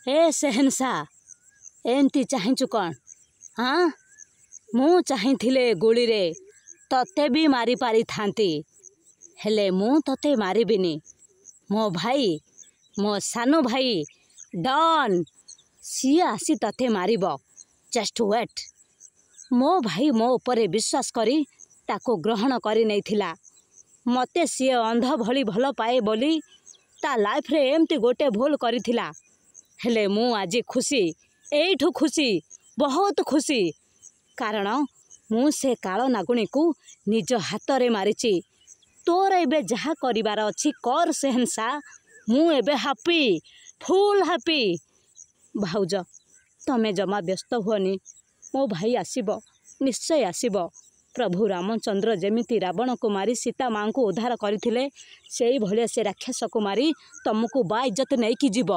ଏ ସେହେନସା, ଏମିତି ଚାହିଁଛୁ କ'ଣ? ହଁ, ମୁଁ ଚାହିଁଥିଲେ ଗୁଳିରେ ତତେ ବି ମାରିପାରିଥାନ୍ତି, ହେଲେ ମୁଁ ତତେ ମାରିବିନି। ମୋ ଭାଇ, ମୋ ସାନ ଭାଇ ଡନ୍, ସିଏ ଆସି ତତେ ମାରିବ। Just wait. ମୋ ଭାଇ ମୋ ଉପରେ ବିଶ୍ୱାସ କରି ତାକୁ ଗ୍ରହଣ କରିନେଇଥିଲା। ମୋତେ ସିଏ ଅନ୍ଧ ଭଳି ଭଲ ପାଏ ବୋଲି ତା ଲାଇଫରେ ଏମିତି ଗୋଟେ ଭୁଲ କରିଥିଲା। ହେଲେ ମୁଁ ଆଜି ଖୁସି, ଏଇଠୁ ଖୁସି, ବହୁତ ଖୁସି, କାରଣ ମୁଁ ସେ କାଳ ନାଗୁଣୀକୁ ନିଜ ହାତରେ ମାରିଛି। ତୋର ଏବେ ଯାହା କରିବାର ଅଛି କର ସେହେନସା, ମୁଁ ଏବେ ହାପି, ଫୁଲ୍ ହାପି। ଭାଉଜ, ତମେ ଜମା ବ୍ୟସ୍ତ ହୁଅନି। ମୋ ଭାଇ ଆସିବ, ନିଶ୍ଚୟ ଆସିବ। ପ୍ରଭୁ ରାମଚନ୍ଦ୍ର ଯେମିତି ରାବଣକୁ ମାରି ସୀତା ମାଆଙ୍କୁ ଉଦ୍ଧାର କରିଥିଲେ, ସେଇଭଳିଆ ସେ ରାକ୍ଷସକୁ ମାରି ତମକୁ ବା ଇଜ୍ଜତ ନେଇକି ଯିବ।